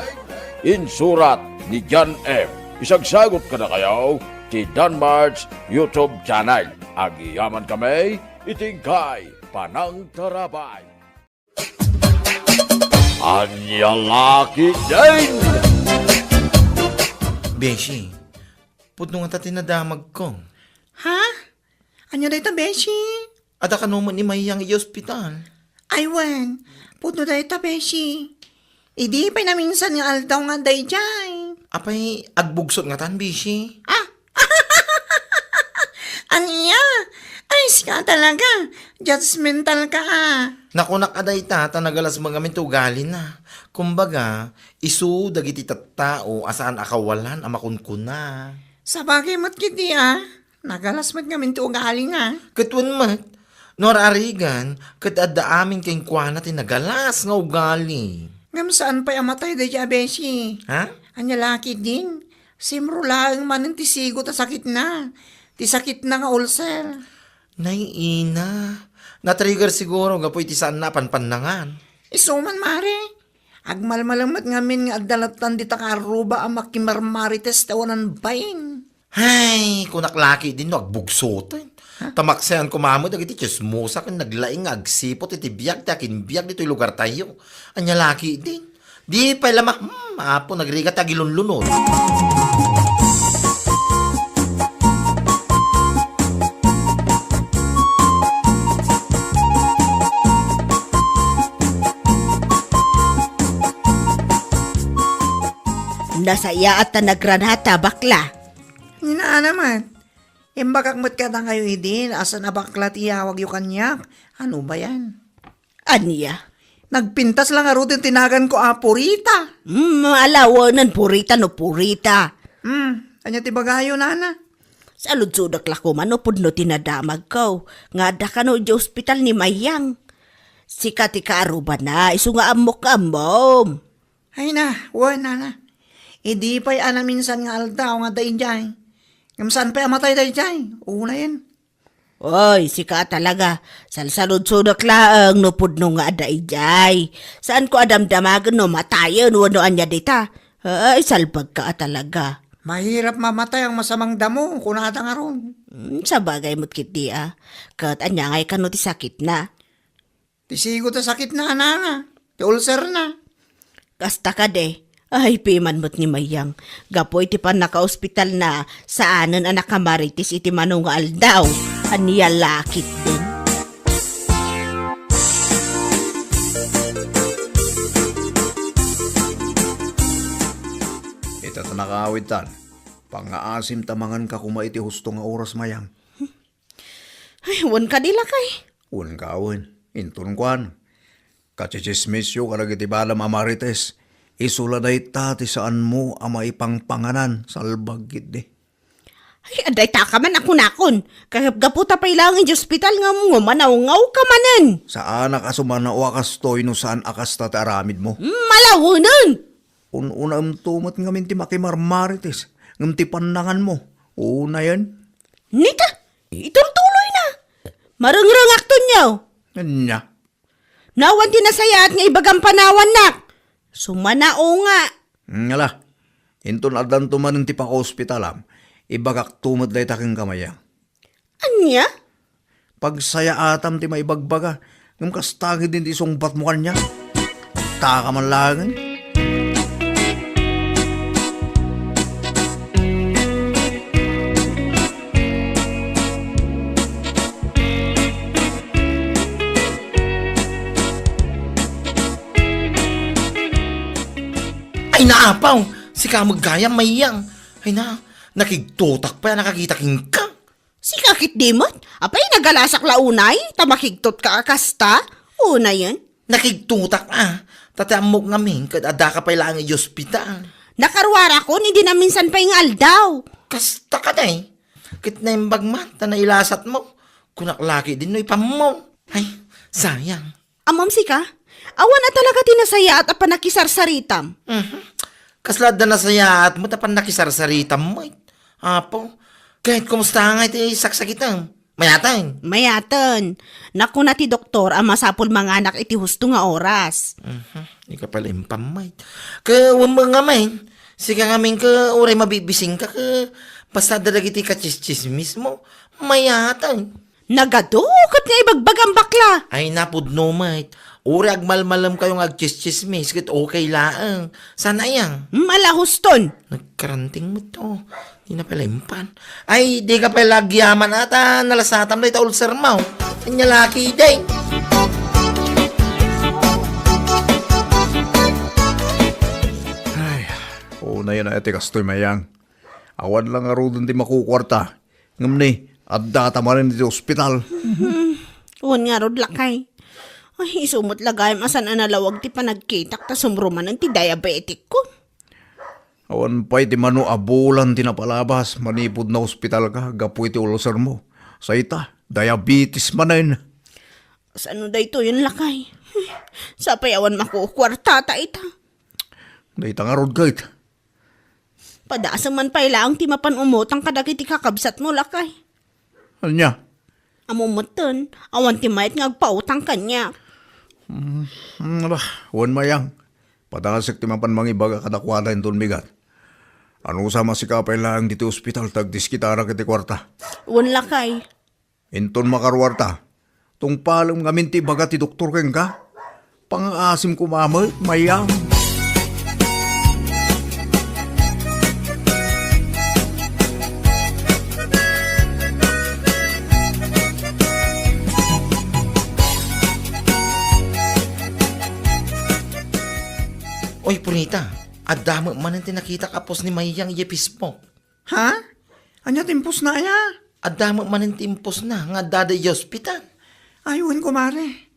Insurat ni John M. Isagsagut kadakayo ti Danmart's YouTube channel. Agyamankami iti inkay panangtarabay. Ania la ketdin? Beshi, pudno ngata ti nadamagko. Ha? Ania dayta, beshi? Adda kano met ni Mayang iti ospital? Ay wen, pudno dayta, beshi. Idi pay naminsan nga aldaw nga adda idiay. Apay, agbugsot ngatan, beshi? Ah! Ania? Ay, sika talaga. Judgmental ka, ah. Nakunak a dayta, ta nagalas met ngamin ti ugalina. Kumbaga, isu dagiti tattao a saan a kawalan a makunkuna. Sabagay met ketdi, ah. Nagalas met ngamin ti ugalina. Ket wen met, no ar-arigan, ket adda amin kenkuana ti nagalas nga ugali. Ngem saan pay a matay daydiay a beshi? Ha? Ania la ketdin? Simro laeng manen ti sigo ta sakitna. Ti sakitna nga ulcer. Nay, ina. Na-trigger siguro gapu iti saanna a panpannangan. Isu man, mare. Agmalmalem met ngamin nga adda lattan dita kaarruba a makimarmarites ti awanan bain. Hay, kunak la ketdin no agbugsoten. Ha? Ta maksayan koma met dagiti tsismosa ken naglaing nga agsiput iti biag ti akinbiag ditoy lugartayo. Ania la ketdin? Di pay la ma-, hmm, Apo, nagrigat ti agilunlunod. Nasayaat ta nagranata, bakla. Ni Nana met. Imbagak met kadakayo idi, asan a bakla ti iyawagyo kaniak? Ano ba yan? Ania? Nagpintas la ngaruden ti naganko a Purita. Hmm, ala, wen, Purita no Purita. Hmm, ania ti bagayo, Nana? Saludsodek la koma no pudno ti nadamagko, nga adda kano idiay ospital ni Mayang. Sika ti kaarubana, isu nga ammok nga ammom. Ay na, wen, Nana. Idi pay a naminsan nga aldaw nga adda idiay. Ngem saan pay a matay daydiay? Unayen. Oy, sika talaga. Salsaludsodek laeng no pudno nga adda idiay. Saanko a damdamagen no matayen wenno ania dita. Ay, salbagka a talaga. Mahirap mamatay ang masamang damo, kunada ngarud. Hmm, sabagay met ketdi a. Ket ania ngay kano ti sakitna? Ti sigo ta sakitna, Nana. Ti ulcerna. Kasta kadi. Ay, piman met ni Mayang. Gapu iti pannakaospitalna, saanen a nakamarites iti mano nga aldaw. Ania la ketdin? Ita ta nakaawidtan. Pangngaasim ta manganka koma iti husto nga oras, Mayang. Ay, wen kadi, lakay? Wen ka, wen. Inton kuan, kachichismisyo kadagiti badam a marites. Isu la dayta ti saanmo a maipangpanganan, salbag ketdi. Ay, adda dayta ka man a kunakon. Kagapgapu ta pay laeng idiay ospital nga, nga manawngaw ka manen. Saanak a sumanaw a kastoy no saan a kasta ti aramidmo. Malawenen! Un-unaemto met ngamin ti makimarmarites, ngem ti pannanganmo, unayen. Nita, itultuloyna. Marengrengakton, yaw. Ania? Nawan ti nasayaat nga ibagam panawannak. Sumanao nga. Hmm, ala. Inton addanto manen ti pakaospitalam, ibagakto met dayta kenka, Mayang. Ania? Pagsayaatam ti maibagbaga, ngem kasta ketdin ti isungbatmo kaniak. Taka man laengen. Ay, naapaw! Sika met gayam, Mayang. Ay na, nakigtotak pay a nakakita kenka. Sika ketdi met? Apay, nagalasak la unay, ta makigtotka a kasta? Unayen? Nakigtotak a, ta ti ammok ngamin ket addaka pay laeng idiay ospital. Nakaruarakon idi naminsan pay nga aldaw. Kasta kadi? Ket naimbag man ta nailasatmo. Kunak la ketdin no ipammo. Ay, sayang. Ammom sika? Awan a talaga ti nasayaat a pannakisarsaritam. Mhm. Kasla adda nasayaat met a pannakisarsaritam met. Apo, ket kumusta ngay ti saksakitem? Mayaten? Mayaten. Nakuna ti doktor a masapul manganak iti husto nga oras. Mhm. Ika pala impam met. Ket wen met ngamin, sika ngamin ket uray mabibisingka ket basta adda dagiti kachischismismo. Mayaten. Nagadu ket nga ibagbagam, bakla. Ay, napudno met. Uray agmalmalemkayo nga agchischismis ket okay laeng. Saan aya? Malahuston. Nagkaranting met to. Di na pala impan. Ay, di ka pala agyaman ata. Nalasatam dayta ulcermo. Ania la ketdi? Ay, unayen a ti kastoy, Mayang. Awan la ngaruden ti makukuarta. Ngem ni, addata manen iti ospital. Hmm, wen ngarud, lakay. Ay, isu met la gayam a saan a nalawag ti panagkitak ta sumrumanen ti diabetikko. Awan pay ti mano a bulan ti napalabas manipud naospitalka gapu iti ulcermo. Sa ita, diabetes manen. Saan no daytoyen, lakay? Sapay awan makukuartata ita. Dayta ngarud ket. Padasem man pay laeng ti mapan umutang kadagiti kakabsatmo, lakay. Ania? Ammom metten, awan ti mayat nga agpautang kaniak. Hmm, hmm, ala, wen, Mayang. Padasek ti mapan mangibaga kadakuada inton bigat. Anusa, masika pay laeng ditoy ospital ta agdiskitarak iti kuarta. Wen, lakay. Inton makaruarta, tungpalem ngamin ti ibaga ti doktor kenka. Pangngaasim koma met, Mayang. Oy, Purita, Adda met manen ti nakitak a post ni Mayang idiay Facebook. Ha? Ania ti impostna aya? Adda met manen ti impostna nga addada idiay ospital. Ay, wen, kumare.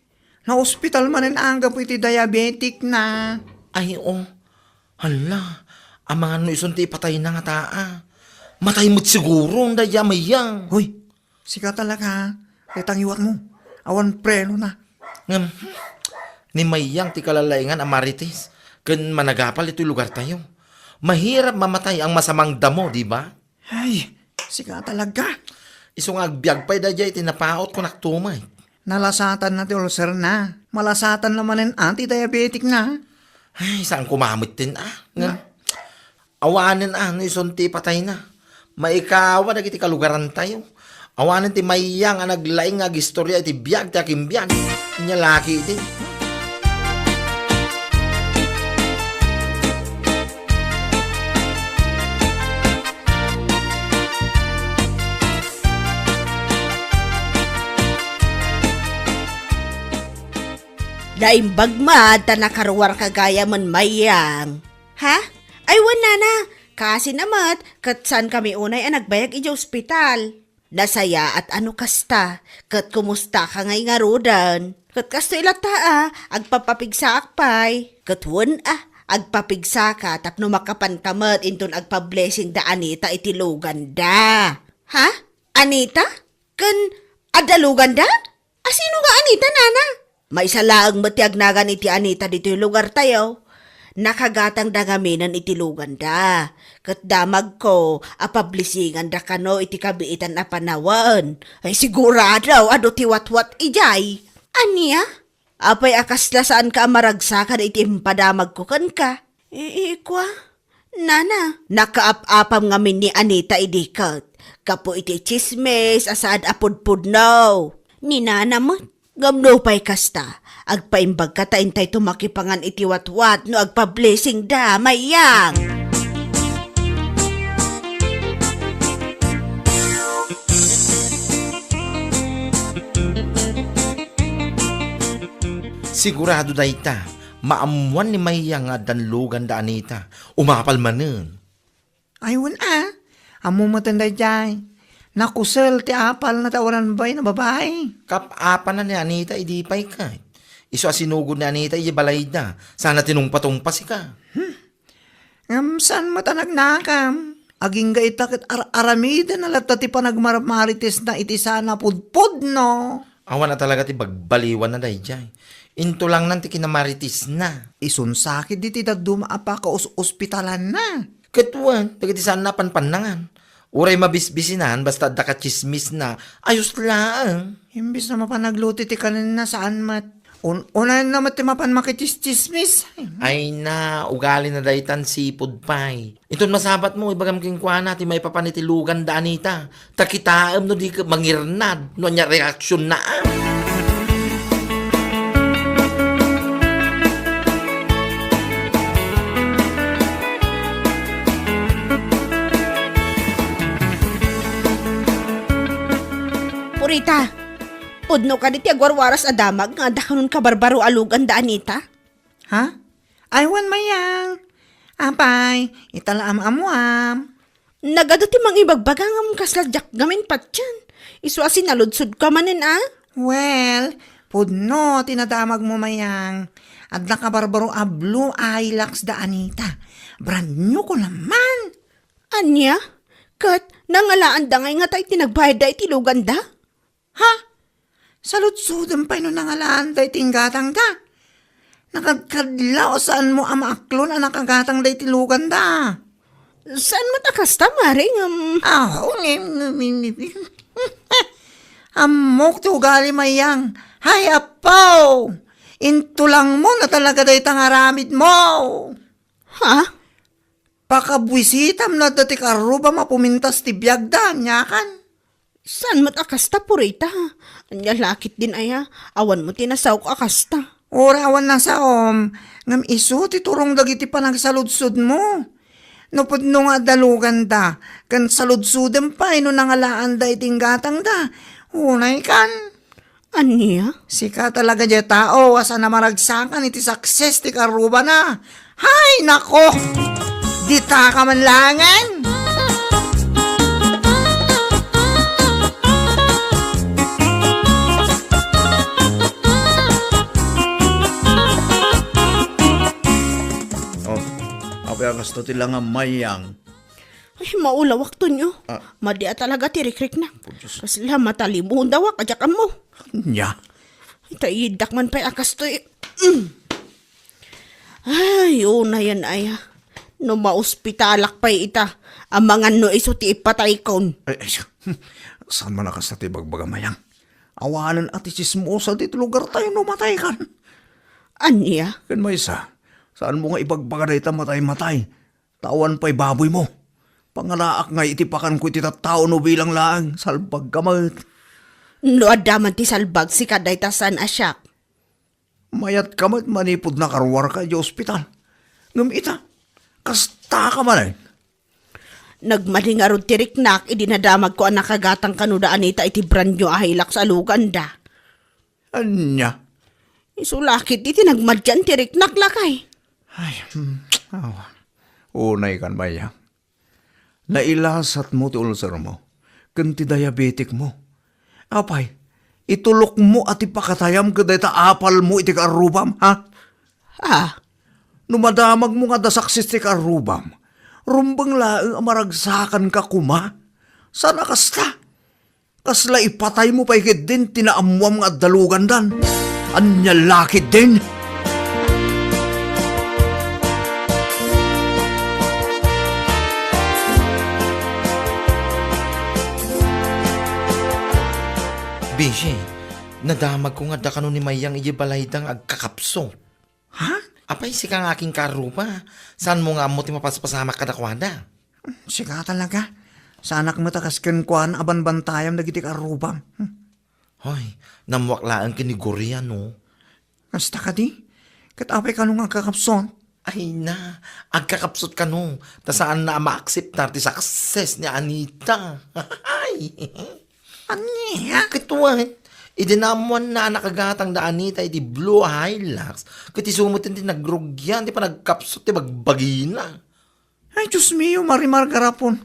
Naospital manen anggapo iti diabetic na. Ay, o. Hala, amangan no isun ti ipatayna ngata a. Matay met siguro dayta a Mayang. Hoy, sika talaga, ha? Dayta nga iwatmo. Awan preno na. Ngem, ni Mayang ti kalalaingan a marites ken managapal iti lugartayo. Mahirap mamatay ang masamang damo, di ba? Ay, sika talaga. Isu nga agbiag pay daydiay iti napaot, kunak tumet. Nalasatanna ti ulcerna. Malasatanna manen a ti diabetic na. Ay, saan kumamet din, ah. Nga, awanen, ah, no isun ti patayna. Maikawa dagiti kalugarantayo. Awanen ti Mayang a naglaing nga agistorya iti biag ti akimbiag. Nia laki iti. Naimbag met ta nakaruarka gayam, Mayang. Ha? Ay, wen, nana. Kaasi na met, ket saankami unay a nagbayag idiay ospital. Nasayaat a no kasta, ket kumustaka ngay ngaruden? Ket kastoy latta a, agpapapigsaak pay. Ket wen a, agpapigsaka tapno makapanka met inton agpa-blessing da Anita iti luganda. Ha? Anita? Ken adda luganda? Asino nga Anita, nana? Maysa laeng met ti agnagan iti Anita ditoy lugartayo. Nakagatangda ngaminen iti luganda. Ket damagko a pablesinganda kano iti kabiitan a panawen. Ay, sigurado, adu ti watwat idiay. Ania? Apay a kasla saanka a maragsakan iti impadamagko kenka? Iikua, nana. Nakaap-apam ngamin ni Anita idi ket gapu iti tsismis a saad a pudpudno. Ni nana met. Ngem nupay kasta, agpaimbagka ta intayto makipangan iti watwat no agpa-blessing da, Mayang. Sigurado dayta, maammuan ni Mayang nga addan luganda Anita. Umapal manen. Ay, wen a. Ammo met daydiay. Nakusel ti apalna ta awanan babaen a babai. Kap-apana ni Anita idi pay ket. Isu a sinugod ni Anita idiay balayda. Sana tinungpa-tungpa sika. Hmm. Ngem saan met a nagnakam? Agingga ita ket ar-aramiden a latta ti panagmarmaritesna iti saan a pudpudno. Awan a talaga ti bagbaliwanna daydiay. Intulangnan ti kinamaritisna. Isun sakit diti dadduma a pakaus-ospitalanna. Ket wen, dagiti saanna a panpannangan. Uray mabisbisinan, basta adda katsismisna, ayos laeng. Imbes na mapan agluto ti kanenna, saan met. Un-, unayenna met ti mapan makitsismis. Ay na, ugalina daytan sipud pay. Inton masabatmo, ibagam kenkuana ti maipapan iti luganda Anita. Ta kitaem no di ka mangirnad, no ania reaksionna, a. Purita, pudno kadi ti agwarwaras a damag nga adda kanon kabarbaro a luganda Anita? Ha? Ay, wen, Mayang. Apay, ita la am-ammuam. Nagadu ti mangibagbaga ngem kasla diak ngamin patien. Isu a sinaludsodka manen, a? Well, pudno ti nadamagmo, Mayang. Adda kabarbaro a blue Hilux da Anita. Brand new ko naman. Ania? Ket nangalaanda ngay ngata iti nagbayadda iti luganda? Ha? Saludsodem pay no nangalaanda iti inggatangda. Nakadkadlaw a saanmo a maaklon a nakagatangda iti luganda. Saan met a kasta, Mare, ngem? Aho, ngem, ngem, ngem, ngem. Ammok ti ugali, Mayang. Hay, Apo! Intulangmo na talaga dayta nga aramidmo. Ha? Pakabuisitam no adda ti karrubam a pumintas ti biagda, aniakan? Saan met a kasta, Purita? Ania lakit din aya? Awan mo ti nasaok a kasta. Uray awan nasaom, ngem isu ti turong dagiti panagsaludsodmo. No pudno nga adda luganda, ken saludsodem pay no nangalaanda iti inggatangda. Unaykan. Ania? Sika talaga diay tao a saan a maragsakan iti success ti karrubana. Hay, nako! Ditaka man laengen! Oh, apay a kasto ti langam, Mayang? Ay, maulawak, Tonyo. Ah. Madi a talaga ti rikriknak. Oh, Diyos. Kasla matalibudawak, a diak ammo. Ania? Ay, ta iddak man pay a kastoy. Mm. Ay, unayen aya. No maospitalak pay ita, amangan no isu ti ipataykon. Ay, ay, saan man a kasta ti ibagbaga, Mayang? Awanen a ti tsismosa ditoy lugartayo no mataykan. Ania? Ken maysa, saanmo nga ibagbaga dayta matay-matay? Ta awan pay baboymo. Pangalaak ngay iti pakanko iti tattao no bilang laeng, salbagka met. No adda man ti salbag, sika dayta saan a siak. Mayatka met manipud nakaruarka idiay ospital. Ngem ita, kastaka manen. Nagmadi ngarud ti riknak idi nadamagko a nakagatang kano da Anita iti brand new a Hilux a luganda. Ania? Isu la ketdi ti nagmadian ti riknak, lakay. Ay, hmm, awa. Unaykan, Mayang. Nailasatmo ti ulcermo ken ti diabeticmo. Apay, itulokmo a ti pakatayam ket dayta apalmo iti kaarrubam, ha? Ah. No madamagmo nga adda success ti kaarrubam, rumbeng laeng a maragsakanka koma. Saan a kasta? Kasla ipataymo pay ketdin ti naammoam nga adda lugandan. Ania la ketdin? Bisi, nadamagko nga adda kano ni Mayang idiay balayda nga agkakapsot. Ha? Apay, sika nga akin kaarruba, saanmo nga ammo ti mapaspasamak kadakuada? Sika talaga. Saanak met a kas kenkuana a banbantayam dagiti kaarrubam. Hmm. Hoy, nammuak laeng ken ni Gloria, no? Kasta kadi? Ket apay kano nga agkakapsot? Ay na, agkakapsot kano, ta saanna a maakseptar ti success ni Anita. Ay! Ania? Ket wen, idi naammoanna a nakagatang da Anita iti blue a Hilux, ket isu met ti nagrugian ti panagkapsot ti bagbagina. Ay, Dios mio, Marimar garapon.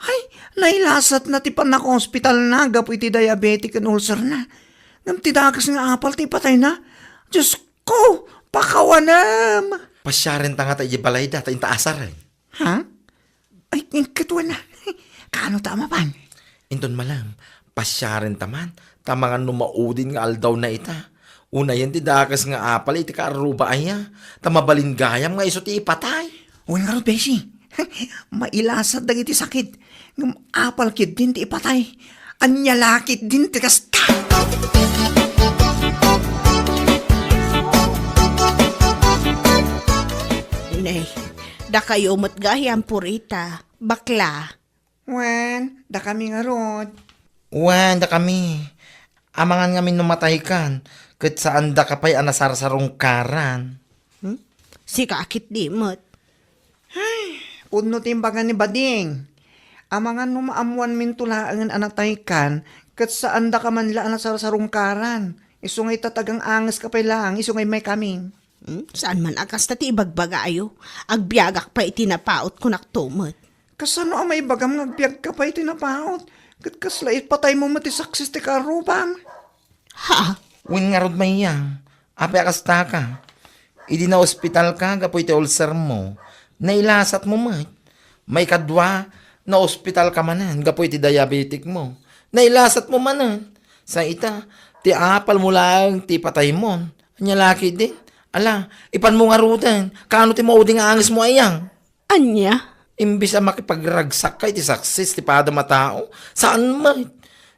Ay, nailasatna ti pannakaospitalna gapu iti diabetic ken ulcerna. Ngem ti dakes nga apal ti ipatayna. Dios ko, pakawanem! Pasiarenta ngata idiay balayda ta inta asaren. Ha? Ay, ket wen a. Kaano ta a mapan? Inton malem, pasiarenta man, ta amangan no maudin nga aldawna ita. Unayen ti dakes nga apal iti kaarruba aya, ta mabalin gayam nga isu ti ipatay. Wen ngarud, besi. Mailasat dagiti sakit. Ngem apal ketdin ti ipatay. Ania la ketdin ti kasta? Nay, dakayo met gayam, Purita. Bakla. Wen, dakami ngarud. Wen, dakami. Amangan ngamin no mataykan, ket saandaka pay a nasarsarungkaran. Hmm? Sika a ketdi met. Ay, pudno ti imbaga ni Bading. Amangan no maammoanminto laengen a nataykan, ket saandaka man la a nasarsarungkaran. Isu nga itatagang angeska pay laeng, isu nga immaykami. Hmm? Saan man a kasta ti ibagbagayo? Agbiagak pay iti napaut, kunakto met. Kasano a maibagam nga agbiagka pay iti napaut? Ket kasla ipataymo met ti saksis ti karrubam? Ha? Wen ngarud, Mayang, apay a kastaka? Idi naospitalka gapu iti ulsermo, nailasatmo met. Maikadua, naospitalka manen gapu iti diabeticmo. Nailasatmo manen. Sa ita, ti apalmo laeng ti ipataymon. Ania la ketdin? Ala, ipanmo ngaruden. Kaano ti maudi nga angesmo, Ayang? Ania? Imbes a makipagragsakka iti saksis ti padam a tao, saan met.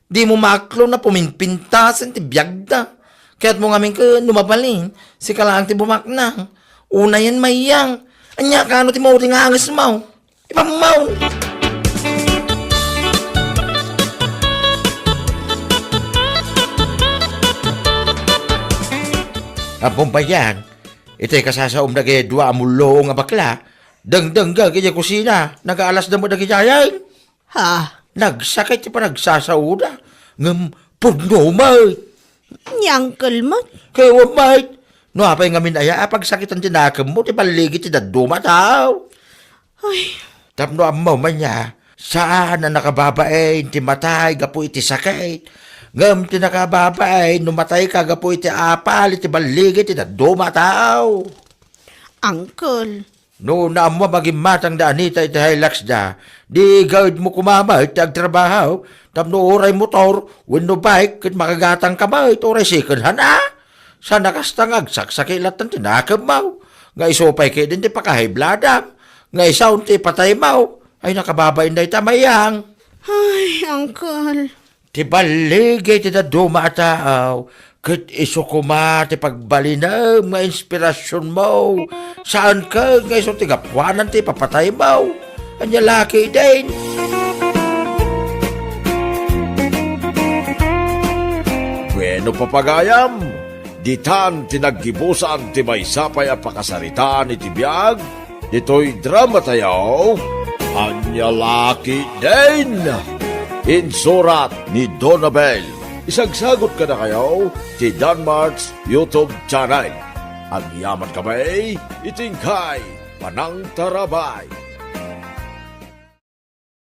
Dimo maklon a puminpintasen ti biagda. Kayatmo ngamin ket no mabalin, sika laeng ti bumaknang. Unayen, Mayang. Ania, kaano ti maudi nga angesmo? Ipammaw! Apo, Mayang, itay kasasaom dagiti dua a mulluong a bakla, dengdengngeg idiay kusina, nagaalasda met dagiti ayan. Ha? Nagsakit ti panagsasaoda, ngem pudno met. Ni Uncle met. Kay wa met. No apay ngamin aya a pagsakitan ti nakemmo ti balligi ti dadduma a tao? Ay. Tapno ammo man ya, saan a nakababain ti matay gapu iti sakit. Ngem ti nakababain no matay ka gapu iti apal iti balligi ti dadduma a tao. Uncle. No naammo a magimmatang da Anita iti Hilux da, di gaedmo koma met ti agtrabaho, tapno uray motor wenno bike ket makagatang ka met uray second hand a. Sana kasta nga agsaksakit latta ti nakemmo, nga isu pay ketdin ti pakahiblada, nga isaon ti ipataymo. Ay, nakababain dayta, Mayang. Ay, Uncle. Ti balligi ti dadduma a tao, ket isu koma ti pagbalinem nga inspirasionmo. Saan ket nga isu ti gapuanan ti ipapataymo. Ania la ketdin? Bueno, papagayam, ditan ti naggibusan ti maysa pay a pakasaritaan iti biag ditoy dramatayo. Ania la ketdin? Insurat ni Donabel. Isagsagot kadakayo ti Danmart's YouTube channel. Agyaman kami iti inkay panangtarabay.